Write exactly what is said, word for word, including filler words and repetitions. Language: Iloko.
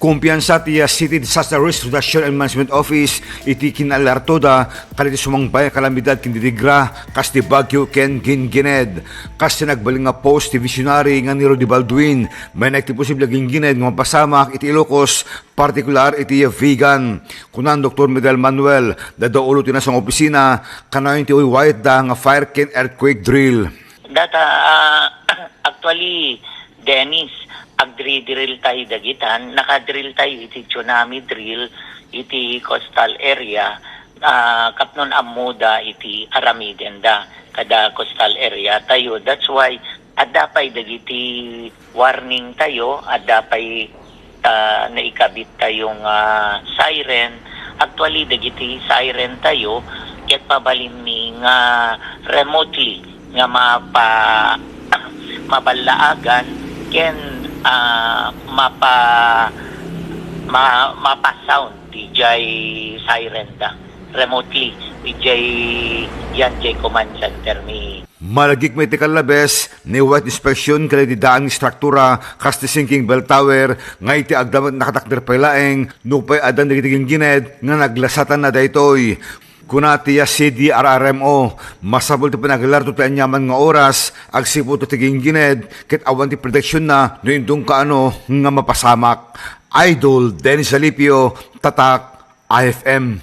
Kumpiyansa ti City Disaster Risk Reduction and Management Office iti kinaalertoda kadagiti sumangbay a kalamidad ken didigra kas ti bagyo ken gingined. Kas ti nagbalin nga post ti visionary nga ni Rudy Baldwin, manen ti posible a gingined nga mapasamak iti Ilocos, partikular iti Vigan. Kuna ni Doktor Medel Manuel, dadaulo ti nasangopisina, kanayon ti uywayetda nga fire ken earthquake drill. Data, ah, actually, Dennis, agdri-drill tayo dagitan, nakadrill tayo iti tsunami drill, iti coastal area, ah, kapnon ammoda iti aramidenda kada coastal area tayo. That's why adda pay dagiti warning tayo, adda pay, ah, naikabit tayo nga siren. Actually, dagiti siren tayo, ket mabalinmi nga remotely nga mapa-, maballaagan ken, ah, mapa-, ma-, mapa-sound dijay siren da remotely, dijay, yan, jay command center mi. Malagip met ti kallabes, ni wide inspection kadagiti daan nga istruktura kas ti sinking bell tower nga iti agdama nakatakder pay laeng nupay addan dagiti gingined nga naglasatanna daytoy. Kuna ti C D R R M O, masapul ti panagalerto ti aniaman nga oras agsipud ti gingined ket awan ti proteksionna no indung kaano nga mapasamak. Idol Dennis Alipio, Tatak I F M.